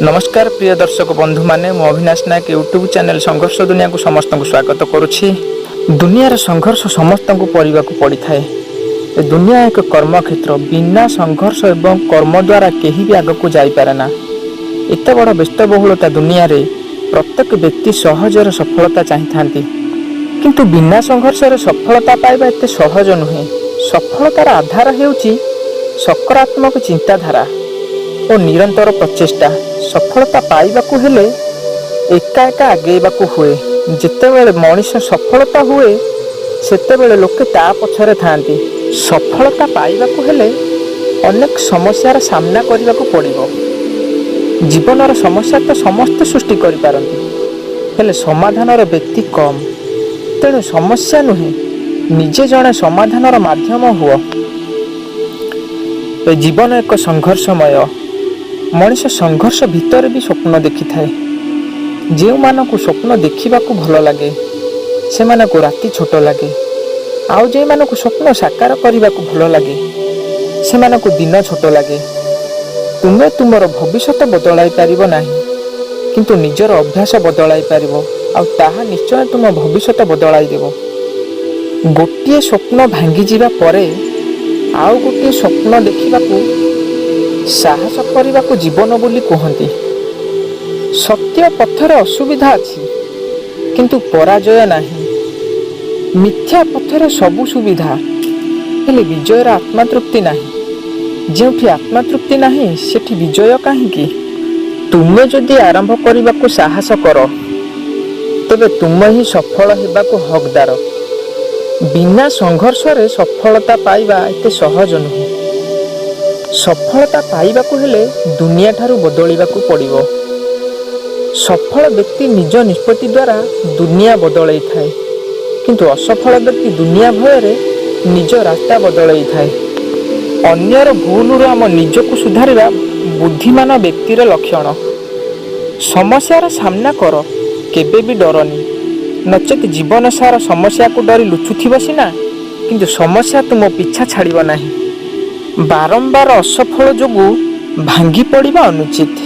ନମସ୍କାର ପ୍ରିୟ ଦର୍ଶକ ବନ୍ଧୁମାନେ, ମୁଁ ଅବିନାଶ ନାୟକ, ୟୁଟ୍ୟୁବ୍ ଚ୍ୟାନେଲ୍ ସଂଘର୍ଷ ଦୁନିଆକୁ ସମସ୍ତଙ୍କୁ ସ୍ୱାଗତ କରୁଛି। ଦୁନିଆର ସଂଘର୍ଷ ସମସ୍ତଙ୍କୁ କରିବାକୁ ପଡ଼ିଥାଏ। ଏ ଦୁନିଆ ଏକ କର୍ମକ୍ଷେତ୍ର। ବିନା ସଂଘର୍ଷ ଏବଂ କର୍ମ ଦ୍ୱାରା କେହି ବି ଆଗକୁ ଯାଇପାରେ ନା। ଏତେ ବଡ଼ ବ୍ୟସ୍ତବହୁଳତା ଦୁନିଆରେ ପ୍ରତ୍ୟେକ ବ୍ୟକ୍ତି ସହଜରେ ସଫଳତା ଚାହିଁଥାନ୍ତି, କିନ୍ତୁ ବିନା ସଂଘର୍ଷରେ ସଫଳତା ପାଇବା ଏତେ ସହଜ ନୁହେଁ। ସଫଳତାର ଆଧାର ହେଉଛି ସକାରାତ୍ମକ ଚିନ୍ତାଧାରା ଓ ନିରନ୍ତର ପ୍ରଚେଷ୍ଟା। ସଫଳତା ପାଇବାକୁ ହେଲେ ଏକା ଏକା ଆଗେଇବାକୁ ହୁଏ। ଯେତେବେଳେ ମଣିଷ ସଫଳତା ହୁଏ, ସେତେବେଳେ ଲୋକେ ତା ପଛରେ ଥାଆନ୍ତି। ସଫଳତା ପାଇବାକୁ ହେଲେ ଅନେକ ସମସ୍ୟାର ସାମ୍ନା କରିବାକୁ ପଡ଼ିବ। ଜୀବନର ସମସ୍ୟା ତ ସମସ୍ତେ ସୃଷ୍ଟି କରିପାରନ୍ତି, ହେଲେ ସମାଧାନର ବ୍ୟକ୍ତି କମ୍। ତେଣୁ ସମସ୍ୟା ନୁହେଁ, ନିଜେ ଜଣେ ସମାଧାନର ମାଧ୍ୟମ ହୁଅ। ଏ ଜୀବନ ଏକ ସଂଘର୍ଷମୟ। ମଣିଷ ସଂଘର୍ଷ ଭିତରେ ବି ସ୍ୱପ୍ନ ଦେଖିଥାଏ। ଯେଉଁମାନଙ୍କୁ ସ୍ୱପ୍ନ ଦେଖିବାକୁ ଭଲ ଲାଗେ, ସେମାନଙ୍କୁ ରାତି ଛୋଟ ଲାଗେ, ଆଉ ଯେଉଁମାନଙ୍କୁ ସ୍ୱପ୍ନ ସାକାର କରିବାକୁ ଭଲ ଲାଗେ, ସେମାନଙ୍କୁ ଦିନ ଛୋଟ ଲାଗେ। ତୁମେ ତୁମର ଭବିଷ୍ୟତ ବଦଳାଇ ପାରିବ ନାହିଁ, କିନ୍ତୁ ନିଜର ଅଭ୍ୟାସ ବଦଳାଇ ପାରିବ, ଆଉ ତାହା ନିଶ୍ଚୟ ତୁମ ଭବିଷ୍ୟତ ବଦଳାଇ ଦେବ। ଗୋଟିଏ ସ୍ୱପ୍ନ ଭାଙ୍ଗିଯିବା ପରେ ଆଉ ଗୋଟିଏ ସ୍ୱପ୍ନ ଦେଖିବାକୁ ସାହସ କରିବାକୁ ଜୀବନ ବୋଲି କୁହନ୍ତି। ସତ୍ୟ ପଥରେ ଅସୁବିଧା ଅଛି, କିନ୍ତୁ ପରାଜୟ ନାହିଁ। ମିଥ୍ୟା ପଥରେ ସବୁ ସୁବିଧା, ହେଲେ ବିଜୟର ଆତ୍ମାତୃପ୍ତି ନାହିଁ। ଯେଉଁଠି ଆତ୍ମାତୃପ୍ତି ନାହିଁ, ସେଠି ବିଜୟ କାହିଁକି? ତୁମେ ଯଦି ଆରମ୍ଭ କରିବାକୁ ସାହସ କର, ତେବେ ତୁମେ ହିଁ ସଫଳ ହେବାକୁ ହକଦାର। ବିନା ସଂଘର୍ଷରେ ସଫଳତା ପାଇବା ଏତେ ସହଜ ନୁହେଁ। ସଫଳତା ପାଇବାକୁ ହେଲେ ଦୁନିଆଠାରୁ ବଦଳିବାକୁ ପଡ଼ିବ। ସଫଳ ବ୍ୟକ୍ତି ନିଜ ନିଷ୍ପତ୍ତି ଦ୍ୱାରା ଦୁନିଆ ବଦଳେଇଥାଏ, କିନ୍ତୁ ଅସଫଳ ବ୍ୟକ୍ତି ଦୁନିଆ ଭୟରେ ନିଜ ରାସ୍ତା ବଦଳେଇଥାଏ। ଅନ୍ୟର ଭୁଲରୁ ଆମ ନିଜକୁ ସୁଧାରିବା ବୁଦ୍ଧିମାନ ବ୍ୟକ୍ତିର ଲକ୍ଷଣ। ସମସ୍ୟାର ସାମ୍ନା କର, କେବେ ବି ଡରନି। ନଚେତ ଜୀବନ ସାରା ସମସ୍ୟାକୁ ଡରି ଲୁଚୁଥିବ ସିନା, କିନ୍ତୁ ସମସ୍ୟା ତୁମ ପିଛା ଛାଡ଼ିବ ନାହିଁ। ବାରମ୍ବାର ଅସଫଳ ଯୋଗୁଁ ଭାଙ୍ଗି ପଡ଼ିବା ଅନୁଚିତ,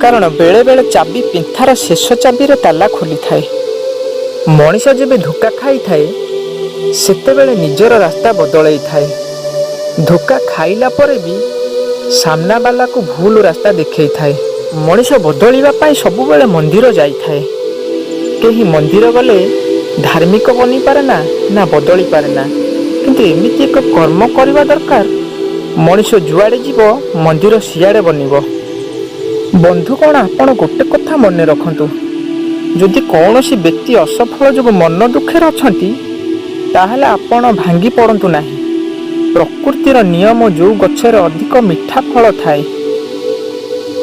କାରଣ ବେଳେବେଳେ ଚାବି ପିନ୍ଥାର ଶେଷ ଚାବିରେ ତାଲା ଖୋଲିଥାଏ। ମଣିଷ ଯେବେ ଧୋକା ଖାଇଥାଏ, ସେତେବେଳେ ନିଜର ରାସ୍ତା ବଦଳେଇଥାଏ। ଧୋକା ଖାଇଲା ପରେ ବି ସାମ୍ନାବାଲାକୁ ଭୁଲ ରାସ୍ତା ଦେଖେଇଥାଏ। ମଣିଷ ବଦଳିବା ପାଇଁ ସବୁବେଳେ ମନ୍ଦିର ଯାଇଥାଏ। କେହି ମନ୍ଦିର ଗଲେ ଧାର୍ମିକ ବନିପାରେ ନା, ନା ବଦଳି ପାରେ ନା, କିନ୍ତୁ ଏମିତି ଏକ କର୍ମ କରିବା ଦରକାର, ମଣିଷ ଯୁଆଡ଼େ ଯିବ, ମନ୍ଦିର ସିଆଡ଼େ ବନିବ। ବନ୍ଧୁଗଣ, ଆପଣ ଗୋଟେ କଥା ମନେ ରଖନ୍ତୁ। ଯଦି କୌଣସି ବ୍ୟକ୍ତି ଅସଫଳ ଯୋଗୁଁ ମନ ଦୁଃଖରେ ଅଛନ୍ତି, ତାହେଲେ ଆପଣ ଭାଙ୍ଗି ପଡ଼ନ୍ତୁ ନାହିଁ। ପ୍ରକୃତିର ନିୟମ, ଯେଉଁ ଗଛରେ ଅଧିକ ମିଠା ଫଳ ଥାଏ,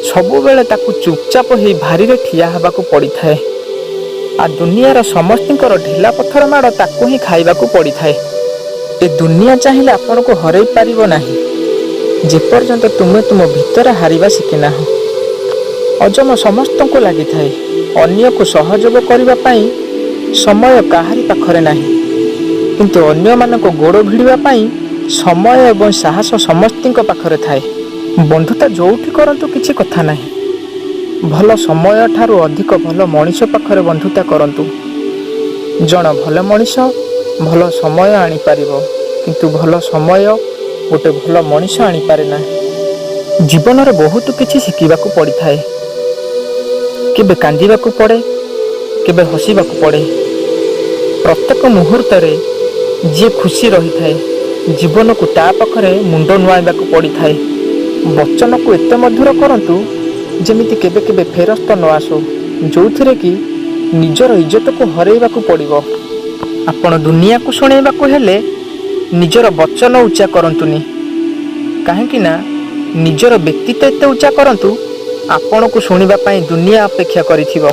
ସବୁବେଳେ ତାକୁ ଚୁପଚାପ ହେଇ ଭାରିରେ ଠିଆ ହେବାକୁ ପଡ଼ିଥାଏ, ଆଉ ଦୁନିଆର ସମସ୍ତଙ୍କର ଢେଲା ପଥର ମାଡ଼ ତାକୁ ହିଁ ଖାଇବାକୁ ପଡ଼ିଥାଏ। ଏ ଦୁନିଆ ଚାହିଁଲେ ଆପଣଙ୍କୁ ହରେଇ ପାରିବ ନାହିଁ, ଯେପର୍ଯ୍ୟନ୍ତ ତୁମେ ତୁମ ଭିତରେ ହାରିବା ଶିଖିନାହଁ। ଅଜମ ସମସ୍ତଙ୍କୁ ଲାଗିଥାଏ। ଅନ୍ୟକୁ ସହଯୋଗ କରିବା ପାଇଁ ସମୟ କାହାରି ପାଖରେ ନାହିଁ, କିନ୍ତୁ ଅନ୍ୟମାନଙ୍କ ଗୋଡ଼ ଭିଡ଼ିବା ପାଇଁ ସମୟ ଏବଂ ସାହସ ସମସ୍ତଙ୍କ ପାଖରେ ଥାଏ। ବନ୍ଧୁତା ଯୋଉଠି କରନ୍ତୁ, କିଛି କଥା ନାହିଁ। ଭଲ ସମୟ ଠାରୁ ଅଧିକ ଭଲ ମଣିଷ ପାଖରେ ବନ୍ଧୁତା କରନ୍ତୁ। ଜଣ ଭଲ ମଣିଷ ଭଲ ସମୟ ଆଣିପାରିବ, କିନ୍ତୁ ଭଲ ସମୟ ଗୋଟେ ଭଲ ମଣିଷ ଆଣିପାରେ ନା। ଜୀବନରେ ବହୁତ କିଛି ଶିଖିବାକୁ ପଡ଼ିଥାଏ। କେବେ କାନ୍ଦିବାକୁ ପଡ଼େ, କେବେ ହସିବାକୁ ପଡ଼େ। ପ୍ରତ୍ୟେକ ମୁହୂର୍ତ୍ତରେ ଯିଏ ଖୁସି ରହିଥାଏ, ଜୀବନକୁ ତା ପାଖରେ ମୁଣ୍ଡ ନୁଆଇବାକୁ ପଡ଼ିଥାଏ। ବଚନକୁ ଏତେ ମଧୁର କରନ୍ତୁ, ଯେମିତି କେବେ କେବେ ଫେରସ୍ତ ନ ଆସୁ, ଯୋଉଥିରେ କି ନିଜର ଇଜ୍ଜତକୁ ହରେଇବାକୁ ପଡ଼ିବ। ଆପଣ ଦୁନିଆକୁ ଶୁଣେଇବାକୁ ହେଲେ ନିଜର ବଚନ ଉଚ୍ଚା କରନ୍ତୁନି, କାହିଁକି ନା ନିଜର ବ୍ୟକ୍ତିତ୍ୱ ଏତେ ଉଚ୍ଚା କରନ୍ତୁ, ଆପଣଙ୍କୁ ଶୁଣିବା ପାଇଁ ଦୁନିଆ ଅପେକ୍ଷା କରିଥିବ।